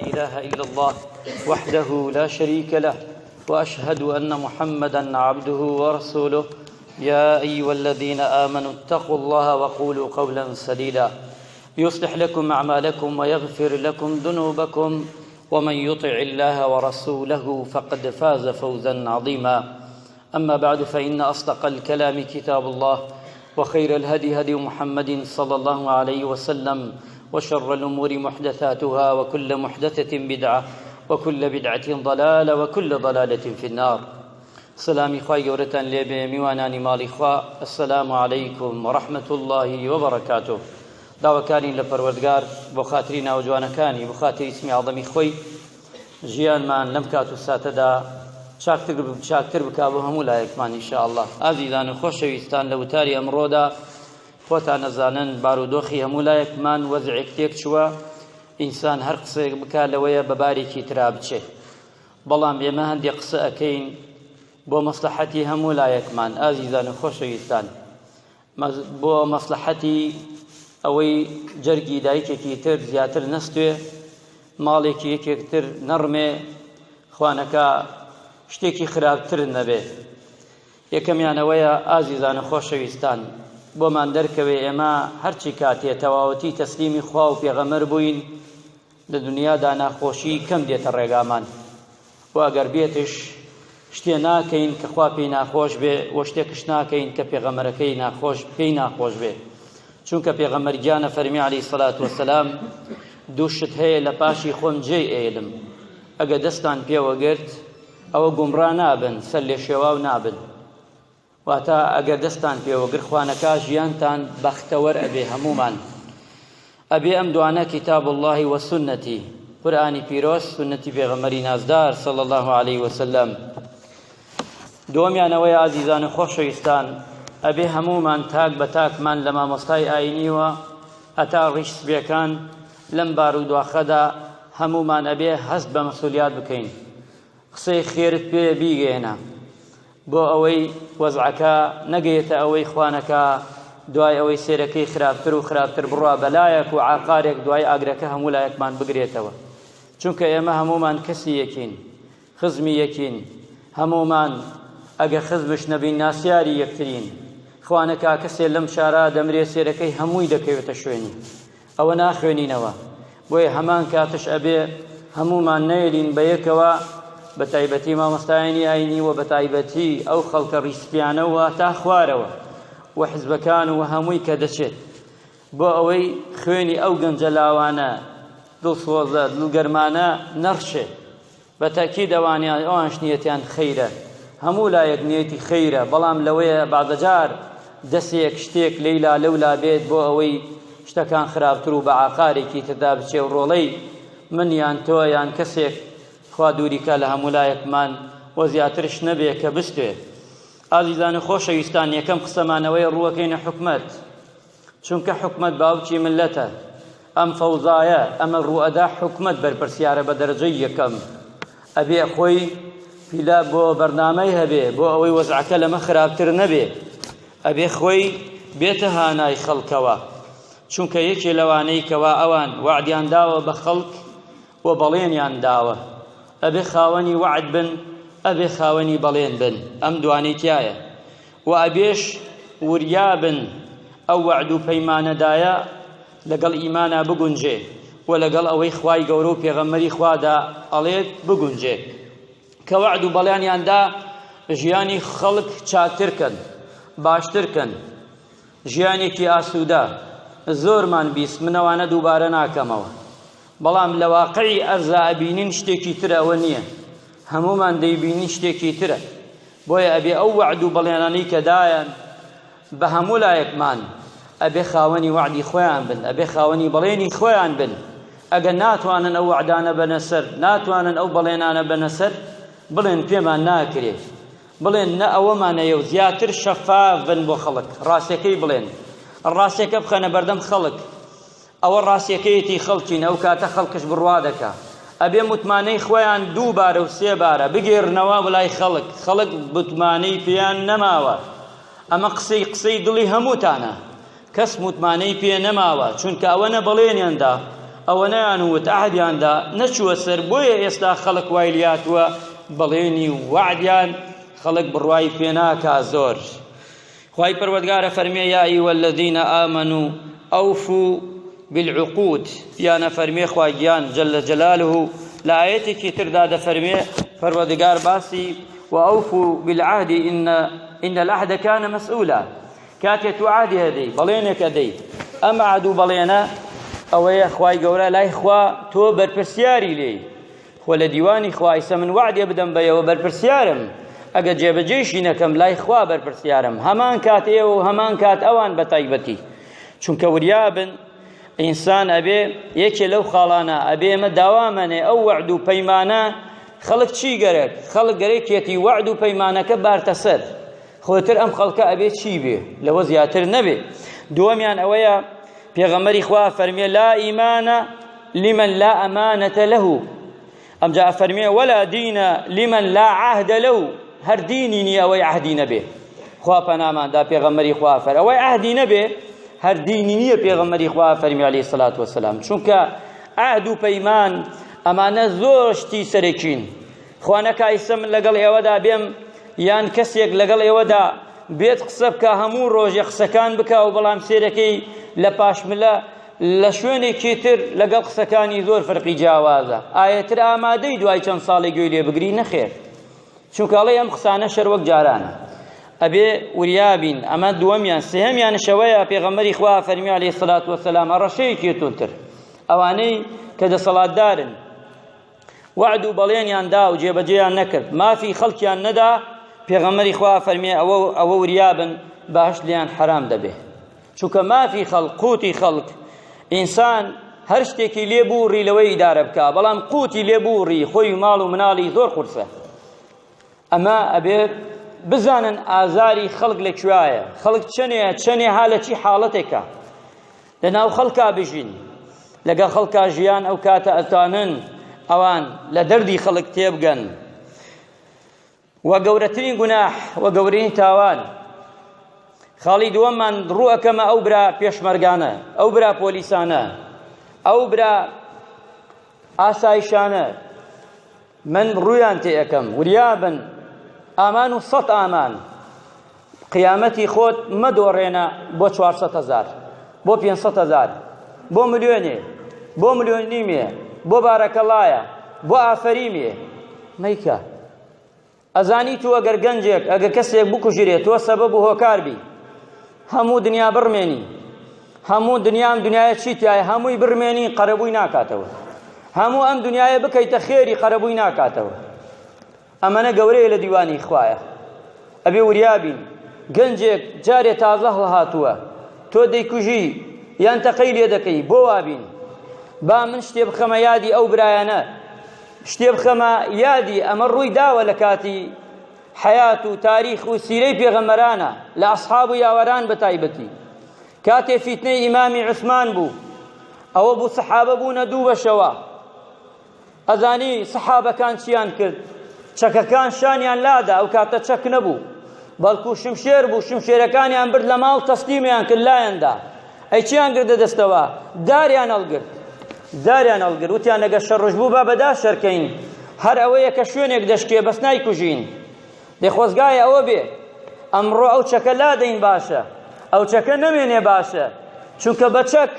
إله إلا الله وحده لا شريك له وأشهد أن محمدا عبده ورسوله يا أيها الذين آمنوا اتقوا الله وقولوا قولا سديدا يصلح لكم أعمالكم ويغفر لكم ذنوبكم ومن يطع الله ورسوله فقد فاز فوزا عظيما أما بعد فإن أصدق الكلام كتاب الله وخير الهدي هدي محمد صلى الله عليه وسلم وشر الأمور محدثاتها وكل محدثة بدعة وكل بدعة ضلالة وكل ضلالة في النار سلامی خوای گەورەتان لێبێ میوانانی ماڵی خوا السلام علیکم ورحمة الله وبرکاته داواکارین لە پەروەردگار بۆ خاتری ناوە جوانەکانی بۆ خاتری اسمی عظەمی خۆی ژیانمان لەم کات و ساتەدا چاکتر چاکتر بکا بۆ هەموو لایەکمان ان شاء الله ئازیزان و خۆشەویستان لە وتاری ئەمڕۆدا خۆتان نەزانن بارودۆخی هەموو لایەکمان وەزعێک تێک چووە ئینسان هەر قسەیەک بکا لەوەیە بە بارێکی ترا بچێ بەڵام ئێمە هەندێک قسە ئەکەین بۆ مەسلحەتی هەموو لایەکمان ئازیزان و خۆشەویستان بۆ مەسلحەتی ئەوەی جەرگی دایکێکی تر زیاتر نەستوێ ماڵێکی یەکێک تر نەڕمێ خوانەکە شتێکی خراپتر نەبێ یەکەمیان ئەوەیە ئازیزان و خۆشەویستان بۆمان دەرکەوێ ئێمە هەرچی کاتێ تەواوەتی تەسلیمی خوا و پێغەمەر بووین لە دنیادا ناخۆشی کەم دێتە ڕێگامان و ئەگەر بێتش شتێ ناکەین کە خوا پێی ناخۆش بێ و شتێکش ناکەین کە پێغەمەرەکەی ناخۆش پێی ناخۆش بێ چونکە پێغەمبەر گیانە فەرمی عەلەیهی سەلات وەسەلام دوو شت هەیە لە پاشی خۆم جێی ئێلم ئەگە دەستان پێوە گرت ئەوە گومڕا نابن سەر لێ شێواو نابن واتە ئەگەر دەستان پێوە گرت خوانەکا ژیانتان بەختەوەر ئەبێ هەموومان ئەبێ ئەم دوانە کتاب الله و سنتی قورئانی پیرۆز سنتی پێغەمبەری نازدار صلی الله علیه وسلم دووەمیان ئەوەیە ئازیزان و خۆشەویستان ئەبێ هەموومان تاک بە تاکمان لە مامۆستای ئاینیوە هەتا ڕیش سپیەکان لەم بارودۆخەدا هەموومان ئەبێ هەست بە مەسولیات بکەین قسەی خێرت پێ بیگەیەنە بۆ ئەوەی وەزعەکە نەگەیەتە ئەوەی خوانەکە دوای ئەوەی سێرەکەی خراپتر و خراپتر بڕوا بەلایەک و عقارێک دوای ئاگرەکە هەموو لایەکمان بگرێتەوە چونکە ئێمە هەمومان کەسی یەکین خزمی یەکین هەموومان ئەگە خزمش نەبین ناسیاری یەکترین خوا نەکا کەسێ لەم شارە دەمرێ سێرەکەی هەمووی دەکەوێتە شوێنی ئەوە ناخوێنینەوە بۆیە هەمان کاتش ئەبێ هەموومان نەیەلین بە یەکەوە بە تایبەتی مامۆستایانی ئاینی و بە تایبەتی ئەو خەڵکە ڕیسپیانەوە تا خوارەوە و حزبەکان و هەمووی کە دەچێت بۆ ئەوەی خوێنی ئەو گەنجە لاوانە دڵسۆزە دڵگەرمانە نەڕشێ بە تەئکید ئەوانیان ئەوانش نیەتیان خەیرە هەموو لایەک نیەتی خەیرە بەڵام لەوەیە بەعزەجار دەسێک شتێک لەیلا لەولا بێت بۆ ئەوەی شتەکان خراپتر و بە عاقارێکی تردا بچێ و ڕۆڵەی من یان تۆ یان کەسێک خوا دووریکا لە هەموو لایەکمان و زیاترش نەبێ کە بستێ ئازیزان و خۆشەویستان یەکەم قسەمانەوەی ڕووەکەینە حکومەت چونکە حکومەت باوکی مللەتە ئەم فەوزایە ئەمە ڕوئەدا حکومەت بەرپرسیارە بە دەرەجەی یەکەم ئەبێ خۆی پیلا بۆ بەرنامەی هەبێ بۆ ئەوەی وەزعەکە لەمە خراپتر نەبێ ئەبێ خۆی بێتە هانای خەڵکەوە چونکە یەکێ لەوانەی کەوا ئەوان وەعدیان داوە بە خەڵک و بەڵێنیان داوە ئەبێ خاوەنی وەعد بن ئەبێ خاوەنی بەڵێن بن ئەم دوانەی تایە وە ئەبێش وریا بن ئەو وەعد و پەیمانەدایە لەگەڵ ئیمانا بگونجێ و لەگەڵ ئەوەی خوای گەورە و پێغەمبەری خوادا ئەڵێت بگونجێ کە وەعد و بەڵێنیان دا ژیانی خەڵک چاکتر کەن باشتر کەن ژیانێکی ئاسوودە زۆرمان بیست من ئەوانە دووبارە ناکەمەوە بەڵام لە واقعی ئەرزا ئەبینین شتێکی ترە ئەوە نییە هەمومان دەیبینین شتێکی ترە بۆیە ئەبێ ئەو وەعد و بەڵێنانەی کە دایان بە هەموو لایەکمان ئەبێ خاوەنی وەعدی خۆیان بن ئەبێ خاوەنی بەڵێنی خۆیان بن ئەگەر ناتوانن ئەو وەعدانە بەنە سەر ناتوانن ئەو بەڵێنانە بەنە سەر بڵێن پێمان ناکرێ بڵێن نە ئەوەمانەیە و زیاتر شەفاف بن بۆ خەڵک ڕاستەکەی بڵێن ڕاستەکە بخەنە بەردەم خەڵک ئەوە ڕاستیەکەیەتی خەڵکین ئەو کاتە خەڵکش بڕوا دەکا ئەبێ متمانەی خۆیان دووبارە و سێبارە بگێرنەوە بەلای خەڵک خەڵک متمانەی پێیان نەماوە ئەمە قسەی قسەی دڵی هەمووتانە کەس متمانەی پێ نەماوە چونکە ئەوە نە بەڵێنیان دا. ئەوە نەیان وت عەهدیان دا نەچووە سەر بۆیە ئێستا خەڵک وای لیاتووە بەڵێنی و وەعدیان خەڵک بڕوای پێ ناکا زۆر خوای پەروەردگار ئەفەرمێ یا ایها الذین آمنوا اوفوا بالعقود یان ئەفەرمێ خوا گیان جل جلاله لە ئایەتێکی تردا دەفەرمێ پەروەردگار باسی وأوفوا بالعهد إن إن العهد كان مسؤولا کاتێ تو عهدی هەدەی بەڵێنێک ئەدەی ئەم عهد و بەڵێنە ئەوەیە خوای گەورە لای خوا تۆ بەرپرسیاری لێی خۆ لە دیوانی خوا ئیسە من وەعدێ بدەم بە ئێوە بەرپرسیارم ئەگەر جێبەجێیشی نەکەم لای خوا بەرپرسیارم هەمان کات ئێوە و هەمان کات ئەوان بە تایبەتی چونکە وریابن ئینسان ئەبێ یەکێ لەو خاڵانە ئەبێ ئێمە داوامەنێ ئەو وەعد و پەیمانە خەڵک چی گەرەک خەڵک گەرەکێتی وەعد و پەیمانەکە بارتە سەر خۆتر ئەم خەڵکە ئەبێ چی بێ لەوە زیاتر نەبێ دووەمیان ئەوەیە پێغەمبەری خوا فەرمیێ لا ئیمانە لمن لا ئەمانەتە له ئەمجا ئەفەرمێ ولا دین لمن لا عهد له هەر دینی نییە ئەوەی عهدی نەبێ خوا پەنامان دا پێغەمبەری خوا فەر ئەوەی عهدی نەبێ هەر دینی نییە پێغەمبەری خوا فەرمی عەلەیهی سەلات وەسەلام چونکە عهد و پەیمان ئەمانە زۆر شتی سەرەکین خوا نەکا ئیسە من لەگەڵ ئێوەدا بێم یان کەسێک لەگەڵ ئێوەدا بێت قسە بکە هەموو ڕۆژێ قسەکان بکە و بەڵام سێرەکەی لە پاشملە لە شوێنێکی تر لەگەڵ قسەکانی زۆر فەرقی جیاوازە ئایەتر ئامادەی دوای چەند ساڵێک گوێی لێ بگری نەخێر چونکە ئەڵێ ئەم قسانە شەر وەک جارانە ئەبێ وریابین ئەمە دووەمیان سێهەمیان شەوەیە پێغەمبەری خوا فەرمی عەلەیهی سەلات وەسەلام هەڕەشەیەکی توندتر ئەوانەی کە دەسەڵاتدارن وەعد و بەڵێنیان دا و جێبەجێیان نەکرد مافی خەڵکیان نەدا پێغەمبەری خوا فەرمیێ ئەوە ئەوە وریابن بەهەشت لێیان حەرام دەبێ چونکە مافی خەڵک قوتی خەڵک ئینسان هەر شتێکی لێ بوو ڕی لەوەی ئیدارە بکا بەڵام قوتی لێ بوو ڕی خۆی و ماڵ و مناڵی زۆر قورسە ئەمە ئەبێت بزانن ئازاری خەڵک لە کوایە خەڵک چەنێ چەنێ ها لە چی حاڵەتێکە لە ناو خەڵکا بژین لەگەڵ خەڵکا ژیان ئەو کاتە ئەتوانن ئەوان لە دەردی خەڵک تێبگەن و گەورەترین گوناح و گەورەترین تاوان خاڵی دووەممان ڕوو ئەکەمە ئەو برا پێشمەرگانە ئەو برا پۆلیسانە ئەو برا ئاسایشانە من ڕوویان تێ ئەکەم وریابن ئامان و سەد ئامان قیامەتی خۆت مەدۆڕێنە بۆ 400 هەزار بۆ 500 هەزار بۆ ملیۆنێ بۆ ملیۆن نیمێ بۆ بارەکەڵایە بۆ ئافەریمێ مەیکە ئەزانی تو ئەگەر گەنجێک ئەگەر کەسێک بکوژرێ تۆ سەبەب و هۆکار بی هەموو دنیا بڕمێنی هەموو دنیام دنیاە چی تایە هەمووی بڕمێنی قەرەبووی ناکاتەوە هەموو ئەم دنیاە بکەیتە خێری قەرەبووی ناکاتەوە ئەمەنە گەورەیە لە دیوانی خوایە ئەبێ وریابین گەنجێک جارێ تازە هەڵهاتووە تۆ دەیکوژی یان تەقەی لێ دەکەی بۆ وابین با من شتێ بخەمە یادی ئەو برایانە شتێ بخەمە یادی ئەمە ڕووی داوە لە کاتی حەیات و تاریخ و سیرەی پێغەمبەرانە لە ئەسحاب و یاوەران بە تایبەتی کاتێ فیتنەی ئیمامی عوسمان بوو ئەوە بوو سەحابە بوونە دوو بەشەوە ئەزانی سەحابەکان چیان کرد چەکەکان شانیان لادا ئەو کاتە چەک نەبوو بەڵکو شمشێر بوو شمشێرەکانیان برد لە ماڵ تەسلیمیان کرد لایەندا ئەی چیان گردە دەستەوە؟ داریان هەڵگرت. داریان هەڵگرت. وتیان ئەگەر شەڕش بوو با بەدار شەرکەین. هەر ئەوەیە کە شوێنێک دەشکێ بەس نایکوژین. دەی خۆزگایە ئەوە بێ. ئەمڕۆ ئەو چەکە لادەین باشە. ئەو چەکە نەمێنێ باشە. چونکە بە چەک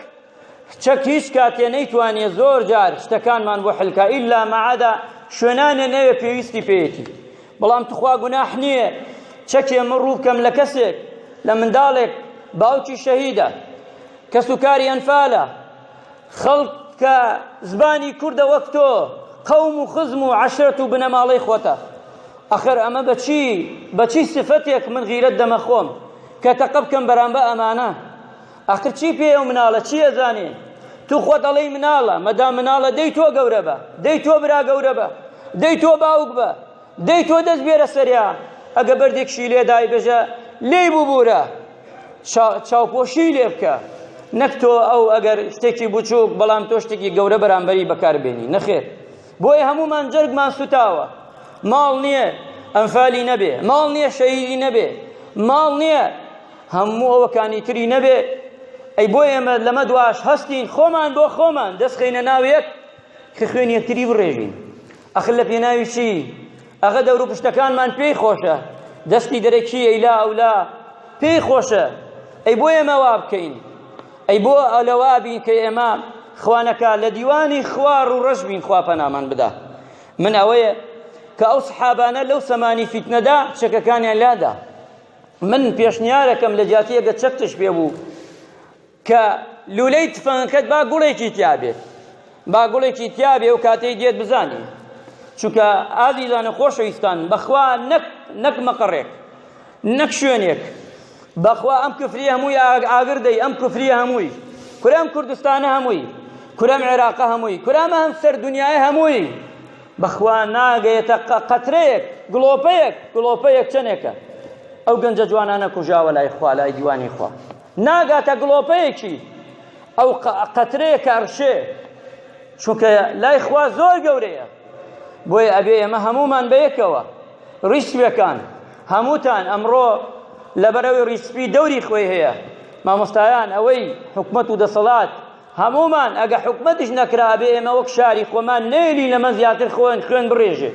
چەک هیچ کاتێ نەیتوانێ زۆر جار شتەکانمان بۆ حلکا ئیلا مەعەدا شوێنانێ نەوێ پێویستی پێیەتی. بەڵام توخوا گوناح نییە چەکێ من ڕوو بکەم لە کەسێک لە منداڵێک باوکی شەهیدە کەسوکاری ئەنفالە خەڵک کە زبانی کوردە وەک تۆ قەوم و خزم و عەشرەت و بنەماڵەی خۆتە ئەخر ئەمە بەچی بەچی سفەتێک من غیرەت دەمە خۆم کە تەقە بکەم بەرامبە ئەمانە ئەخر چی پێ ئەو مناڵە چی ئەزانێ تو خۆت ئەڵێی مناڵە مەدام مناڵە دەی تۆ گەورە بە دەی تۆ برا گەورە بە دەی تۆ باوک بە دەی تۆ دەست بێرە سەریا ئەگە بەردێکشی لێدای بێژە لێی ببوورە چاوپۆشی لێ بکە نەک تۆ ئەو ئەگەر شتێکی بچووک بەڵام تۆ شتێکی گەورە بەرامبەری بەکاربێنی نەخێر بۆیە هەمومان جەرگمان سوتاوە ماڵ نییە ئەنفالی نەبێ ماڵ نییە شەهیدی نەبێ ماڵ نییە هەموو ئەوەکانی تری نەبێ. ئەی بۆ ئێمە لەمە دواش هەستین خۆمان بۆ خۆمان دەست خەینە ناو یەک کە خوێن یەکتری بڕێژین ئەخر لە پێناوی چی ئەغە دەور و پشتەکانمان پێی خۆشە دەستی دەرەکی ئەیلا ئەولا پێی خۆشە ئەی بۆ ئێمە وا بکەین ئەی بۆ لەوا بین کە ئێمە خوانەکە لە دیوانی خوا ڕووڕەش بین خوا پەنامان بدا من ئەوەیە کە ئەو سەحابانە لەو سەمانی فیتنەدا چەکەکانیان لادا من پێشنیارەکەم لە جیاتی ئەگەر چەکتش پێ بوو کە لولەی تفەنگەکەت با گوڵێکی تیا بێت با گوڵێکی تیا بێ و کاتەی دێت بزانێ چونکە ئازیزان و خۆشەویستان بەخوا نەک نەک مەقەڕێک نەک شوێنێک بەخوا ئەم کفریە هەمووی ئاگر دەی ئەم کفریە هەمووی کورە ئەم کوردستانە هەمووی کورە ئەم عێراقە هەمووی کورە ئەم هەم سەر دنیای هەمووی بەخوا ناگەیەتە قەترەیەک گڵۆپەیەک گڵۆپەیەک چەنێکە ئەو گەنجە جوانانە کوژاوە لای خوا لای دیوانی خوا ناگاتە گڵۆپەیەکی ئەو قەترەیە کە ئەڕشێ چونکە لای خوا زۆر گەورەیە بۆیە ئەبێ ئێمە هەمومان بەیەکەوە ڕیشسپیەکان هەمووتان ئەمڕۆ لەبەرئەوەی ڕیشسپی دەوری خۆی هەیە مامۆستایان ئەوەی حکومەت و دەسەڵات هەمومان ئەگە حکومەتیش نەکرا ئەبێ ئێمە وەک شاری خۆمان نەیلین لەمە زیاتر خۆن خوێن بڕێژێ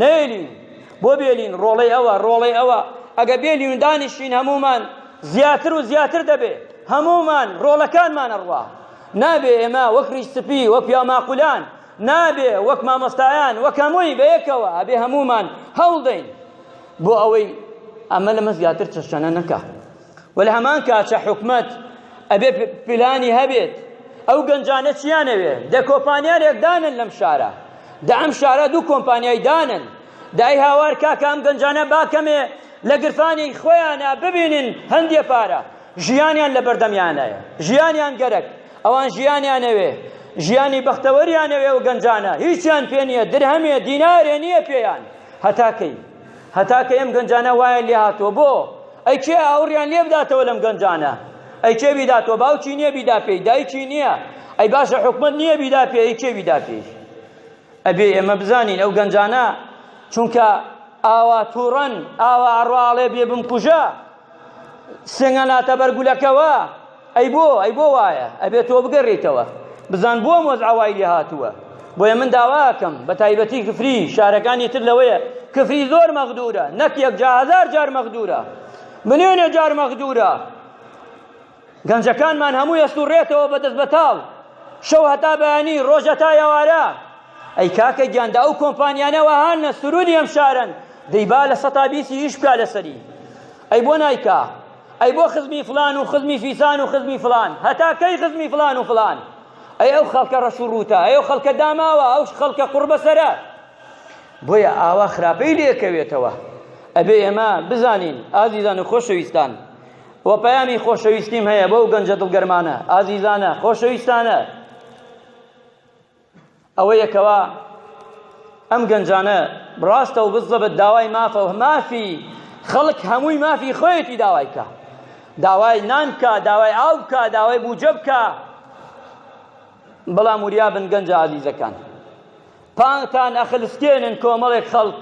نەیلین بۆ بێلین ڕۆڵەی ئەوە ڕۆڵەی ئەوە ئەگە بێلین و دانیشین هەمومان زیاتر و زیاتر دەبێ هەمومان ڕۆڵەکانمان ئەڕوا نابێ ئێمە وەک ڕیش سپی وەک پیاوماقولان نابێ وەک مامۆستایان وەک هەمووی بەیەکەوە ئەبێ هەموومان هەوڵدەین بۆ ئەوەی ئەمە لەمە زیاتر چەشەنە نەکا و لە هەمان کاتە حکومەت ئەبێ پلانی هەبێت ئەو گەنجانە چیانەوێ دە کۆمپانیارێک دانن لەم شارە دە ئەم شارە دوو کۆمپانیای دانن دای هاوار کاکە ئەم گەنجانە با کەمێ لە گرفانی خۆیانە ببینن هەندێ پارە ژیانیان لە بەردەمیانایە ژیانیان گەرەک ئەوان ژیانیان ئەوێ ژیانی بەختەوەریان ئەوێ و گەنجانە هیچیان پێ نییە درهەمێ دینارێ نییە پێیان هەتا کەی هەتا کەی ئەم گەنجانە وایان لێ هاتووە بۆ ئەی کێ ئاوڕیان لێ بداتەوە لەم گەنجانە ئەی کێ بیداتەوە باوکی نییە بیدا پێی دایکی نییە ئەی باشە حکومەت نییە بیدا پێی ئەی کێ بیدا پێی ئەبێ ئێمە بزانین ئەو گەنجانە چونکە ئاوا تووڕەن ئاوا ئەڕواڵێ بێ بمکوژە سنگە ناتە بەر گولەکەوە ئەی بۆ ئەی بۆ وایە ئەبێ تۆ بگەڕیتەوە بزان بۆ ئەم وەزعە وای لێ هاتووە بۆیە من داواکەم بە تایبەتی کفری شارەکانی تر لەوەیە کفری زۆر مەغدورە نەک یەک جا هەزار جار مەغدورە ملیۆنێ جار مەغدورە گەنجەکانمان هەموو ئەسوڕێتەوە بە دەست بەتاڵ شەو هەتا بەیانی ڕۆژ هەتا ئێوارە ئەی کاکە گیان دە ئەو کۆمپانیانە وەهانە سرودی ئەم شارەن دەی با لە سەتا بیستی ئیش بکا لەسەری ئەی بۆ نایکا ئەی بۆ خزمی فلان و خزمی فیسان و خزمی فلان هەتا کەی خزمی فلان و فلان ئەی ئەو خەڵکە ڕەش و ڕووتە ئەی ئەو خەڵکە داماوە ئەو خەڵکە قوڕبەسەرە بۆیە ئاوا خراپەی لێکەوێتەوە ئەبێ ئێمە بزانین ئازیزان و خۆشەویستان و پەیامی خۆشەویستیم هەیە بەو گەنجە دڵگەرمانە ئازیزانە خۆشەویستانە ئەوەیە کەوا ئەم گەنجانە ڕاستە و بزەبت داوای مافە و مافی خەڵک هەمووی مافی خۆیەتی داوای کە داوای نان بکە داوای ئاو بکە داوای بوجە بکە بەڵام وریا بن گەنجە ئازیزەکان پانتان ئەخلسکێنن کۆمەڵێک خەڵک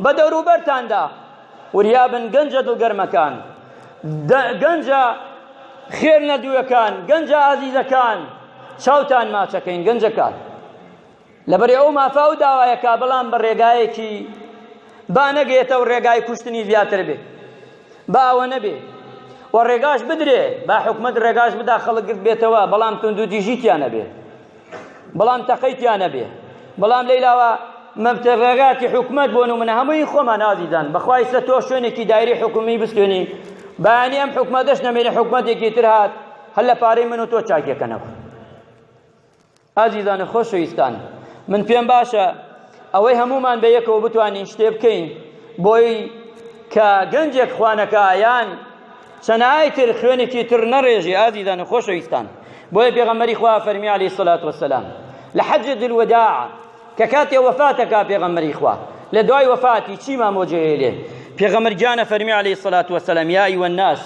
بە دەوروبەرتاندا وریا بن گەنجە دڵگەرمەکان گەنجە خێر نەدووەکان گەنجە ئازیزەکان چاوتان ماچەکەین گەنجەکان لەبەری ئەو مافا و داوایەکە بەڵام بە ڕێگایەکی با نەگەێتەوە ڕێگای کوشتنی زیاتر بێ با ئەوە نەبێ و ڕێگاش بدرێ با حکومەت ڕێگاش بدا خەڵک گرت بێتەوە بەڵام توندوتیژی تیا نەبێ بەڵام تەقەی تیا نەبێ بەڵام لەیلاوە مەبتەغەکاتی حکومەت بۆ نمونە هەمووی خۆمان ئازیزان بەخوای سە تۆ شوێنێکی دایری حکومی بستێنی بەیانی ئەم حکومەتەش نەمێنێ حکومەتێکی تر هات هەر لە پارەی من و تۆ چاکیەکەنەوە ئازیزان و خۆشەویستان من پێم باشە ئەوەی هەمومان بە یەکەوە بتوانین شتێ بکەین بۆی کە گەنجێک خوانەکە یان چەنای تر خوێنێکی تر نەڕێژی ئازیزان و خۆشەویستان بۆیە پێغەمبەری خوا فەرمی عەلەیهی سەلات وەسەلام لە حەجەت الوداع کە کاتێ وەفاتەکا پێغەمبەری خوا لە دوای وەفاتی چیمان بۆ جێهێلێ پێغەمبەر گیانە فەرمی عەلەیهی سەلات وەسەلام یا ئەیوە الناس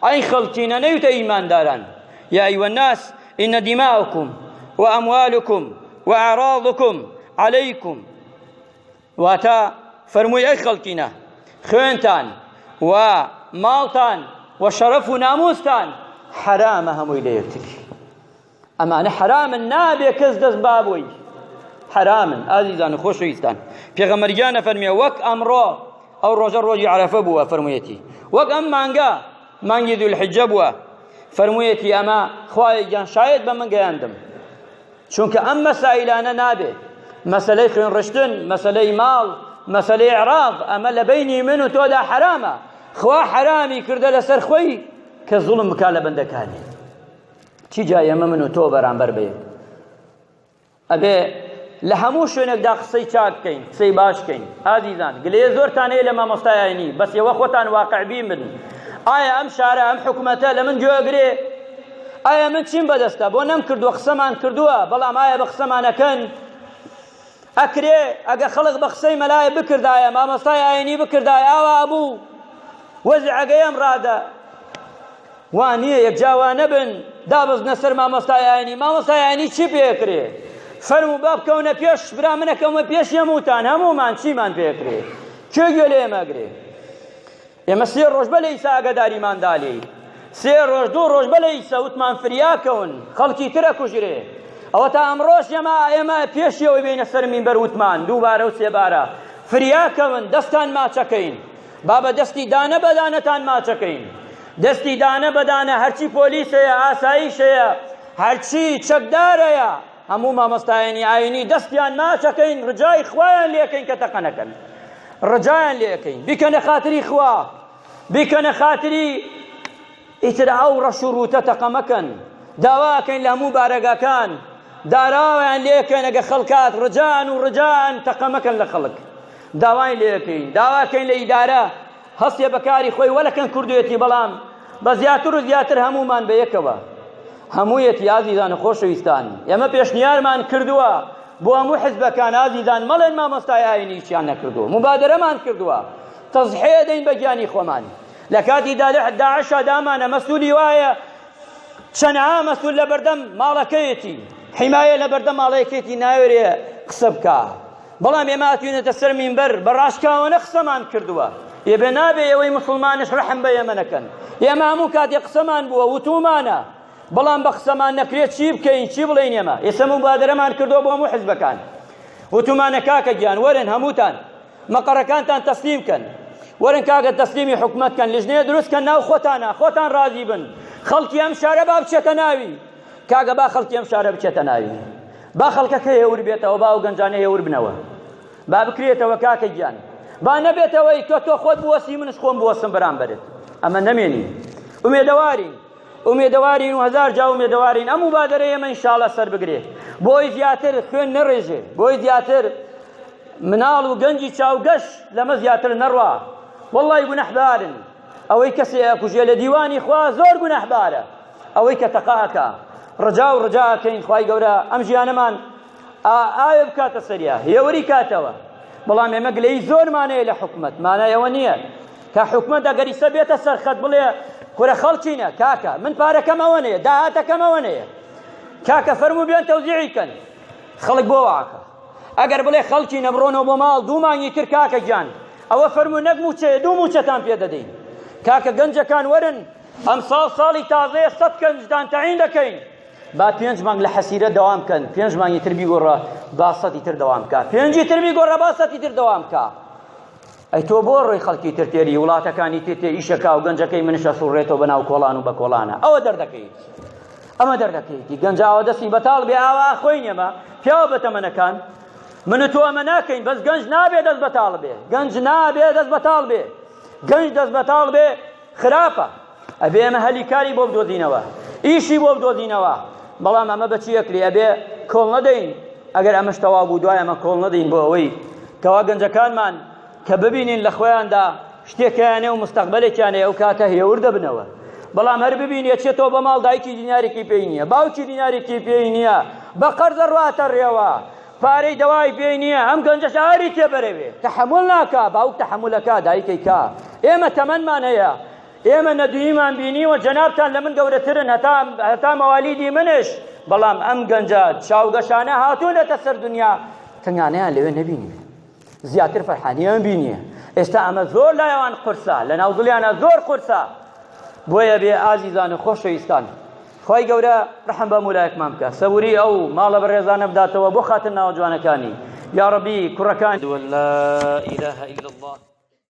ئەی خەڵکینە نەیوتە ئیمانداران یا ئەیوە الناس إن دماءكم وأموالكم وأعراضكم عليكم واتە فەرمووی ئەی خەڵکینە خوێنتان و ماڵتان و شەرەف و ناموستان. حەرامە هەمووی لە یەکتری. ئەمانە حەرامن نابێ کەس دەست بابۆی حەرامن ئازیزان و خۆشەویستان پێغەمبەر گیان ئەفەرموێ وەک ئەمڕۆ ئەو ڕۆژە ڕۆژی عەرەفە بووە فەرموویەتی وەک ئەم مانگە مانگی ذوالحجە بووە فەرموویەتی ئەمە خوایە گیان شایەت بە من گەیاندم چونکە ئەم مەسائیلانە نابێ مەسەلەی خوێنڕشتن مەسەلەی ماڵ مەسەلەی عێراق ئەمە لە بەینی من و تۆدا حەرامە خوا حەرامی کردە لەسەر خۆی کە زوڵم بکا لە بەندەکانی چی جا ئێمە من و تۆ بەرامبەر بە یەک ئەبێ لە هەموو شوێنێکدا قسەی چاک بکەین قسەی باش بکەین ئازیزان گلەیە زۆرتان هەیە لە مامۆستای ئاینی بەس ئێوە خۆتان واقع بین بن ئایا ئەم شارە ئەم حکومەتە لە من گوێگرێ ئایا من چیم بەدەستە بۆ نەم کردووە قسەمان کردووە بەڵام ئایا بە قسەمانەکەن ئەکرێ ئەگە خەڵک بە قسەی مەلای بکردایە مامۆستای ئاینی بکردایە ئاوا ئەبوو وەزعەکەی ئەم ڕادە وا نییە یەکجا وا نەبن دابەزنە سەر مامۆستای ئاینی مامۆستای ئاینی چی پێکرێ فەرموو با بکەونە پێش برا منەکەومە پێش هەمووتان هەموومان چیمان پێکرێ کێ گوێ لە ئێمە ئەگرێ ئێمە سێ ڕۆژ بە لە ئیسا ئاگاداریمان دا لێی سێ ڕۆژ دوو ڕۆژ بە لە ئیسا وتمان فریا کەون خەڵکی ترە کوژرێ ئەوە تا ئەمڕۆش ئێمە ئێمە پێشیەوەی بینە سەر مینبەر وتمان دووبارە و سێبارە فریا کەون دەستان ماچەکەین با بە دەستی دانە بە دانەتان ماچەکەین دەستی دانە بە دانە هەرچی پۆلیس هەیە ئاسایش هەیە هەرچی چەکدارەیە هەموو مامۆستایانی ئاینی دەستیان ماچەکەین ڕجای خوایان لێکەین کە تەقە نەکەن ڕجایان لێکەین بیکەنە خاتری خوا بیکەنە خاتری ئیتر ئەو ڕەش و ڕووتە تەقە مەکەن داواکەین لە هەموو بارەگاکان داراویان لێکەن ئەگە خەڵکات ڕجان و ڕجان تەقە مەکەن لە خەڵک داوای لێکەین داواکەین لە ئیدارە هەستێ بە کاری خۆی وەلەکەن کوردێتی بەڵام بە زیاتر و زیاتر هەموومان بە یەکەوە هەموویەتی ئازیزان و خۆشەویستان ئێمە پێشنیارمان کردووە بۆ هەموو حزبەکان ئازیزان مەڵێن مامۆستای ئاینی هیچیان نەکردووە مبادرەمان کردووە تەزحێ دەین بە گیانی خۆمان لە کاتی داعشا دامانە مەسوولی وایە چەنەها مەسوول لە بەردەم ماڵەکەیەتی حیمایە لە بەردەم ماڵەکەیەتی ناوێرێ قسە بکا بەڵام ئێمە هاتوینەتە سەر مینبەر بە ڕاشکاوانە قسەمان کردووە ئێبێ نابێ ئێوەی موسڵمانش ڕەحم بە ئێمە نەکەن ئێمە هەموو کاتێ قسەمان بووە وتومانە بەڵام بە قسەمان نەکرێت چی بکەین چی بڵێین ئێمە ئێستا مبادرەمان کردووە بۆ هەموو حزبەکان وتومانە کاکە گیان وەرن هەمووتان مەقەڕەکانتان تەسلیم کەن وەرن کاکە تەسلیمی حکومەت کەن لیژنەیە دروست کەن ناو خۆتانە خۆتان ڕازی بن خەڵکی ئەم شارە با بچێتە ناوی کاکە با خەڵکی ئەم شارە بچێتە ناوی با خەڵکەکە هێور بێتەوە با ئەو گەنجانە هێور بنەوە با بکرێتەوە کاکە گیان با نەبێتەوەی تۆ تۆ خۆت بوەسی منش خۆم بوەسم بەرامبەرت ئەمە نەمێنی ئومێدەوارین ئومێدەوارین و هەزار جا ئومێدەوارین ئەم مبادرە ئێمە ئینشاءاللە سەر بگرێ بۆی زیاتر خوێن نەڕێژێ بۆی زیاتر مناڵ و گەنجی چاوگەش لەمە زیاتر نەڕوا وەڵی گونەحبارن ئەوەی کەسێ ئەکوژێ لە دیوانی خوا زۆر گونەحبارە ئەوەی کە تەقە ئەکا ڕجا و ڕجا ئەکەین خوای گەورە ئەم ژیانەمان ئاوێ بکاتە سەریا هێوری کاتەوە بەڵام ئێمە گلەی زۆرمان هەیە لە حکومەت مانای ئەوە نییە کە حکومەت ئەگەر ئیسە بێتە سەرخەت بڵێ کورە خەڵکینە کاکە من پارەکەم ئەوە نەیە داهاتەکەم ئەوە نەیە کاکە فەرموو بێن تەوزیعی کەن خەڵک بۆ واکە ئەگەر بڵێ خەڵکی نەبڕۆنەوە بۆ ماڵ دوو مانگی تر کاکە گیان ئەوە فەرموو نەک موچەیە دوو موچەتان پێ دەدەین کاکە گەنجەکان وەرن ئەمساڵ ساڵی تازەیە سەد گەنجتان تەعین دەکەین با پێنج مانگ لە حەسیرە دەوام کەن پێنج مانگی تر بیگۆڕە با سەدی تر دەوام بکە پێنجی تر بیگۆڕە با سەدی تر دەوام بکە ئەی تۆ بۆ ڕۆی خەڵکی تر تێری وڵاتەکانی تر تێ ئیشەکا و گەنجەکەی منشە سوڕێتەوە بەناو کۆڵان و بە کۆڵانە ئەوە دەردەکەیت ئەمە دەردەکەیتی گەنج ئاوە دەستی بەتاڵ بێ ئاوا خۆی نێمە پیاوە بەتەمەنەکان من و تۆ ئەمە ناکەین بەس گەنج نابێ دەست بەتاڵ بێ گەنج نابێ دەست بەتاڵ بێ گەنج دەست بەتاڵ بێ خراپە ئەبێ ئێمە هەلی کاری بۆ بدۆزینەوە ئیشی بۆ بدۆزینەوە بەڵام ئەمە بە چی ئەکرێ ئەبێ کۆڵ نەدەین ئەگەر ئەمەش تەواو بوو دوای ئەمە کۆڵ نەدەین بۆ ئەوەی کەوا گەنجەکانمان کە ببینین لە خۆیاندا شتێکیانە و مستەقبلێکیانە ئەو کاتە هێور دەبنەوە بەڵام هەر ببینێ چێتەوە بە ماڵ دایکی دینارێکی پێی نییە باوکی دینارێکی پێی نییە بە قەرزە ڕواتە ڕێوە پارەی دەوای پێ نییە ئەم گەنجەش ئاری تێبەرەوێ تەحەمول ناکا باوک تەحەمولەکا دایکەی کا ئێمە تەمەنمان هەیە ئێمە نەدویمان بینیوە جەنابتان لە من گەورەترن هەتا هەتا مەوالیدی منش بەڵام ئەم گەنجە چاوگەشانە هاتوونەتە سەر دنیا تەنگانەیان لەوێ نەبینیوێ زیاتر فەرحانیان بینیە ئێستا ئەمە زۆر لایەوان قورسە لە ناو دڵیانە زۆر قورسە. بۆیە بێ ئازیزان و خۆشەویستان خوای گەورە ڕەحم بە مولایەکمان بکە سەوری ئەو ماڵە بەڕێزانە بداتەوە بۆ خاتر ناوە جوانەکانی یا ڕەبی کوڕەکان لا إله إلا الله.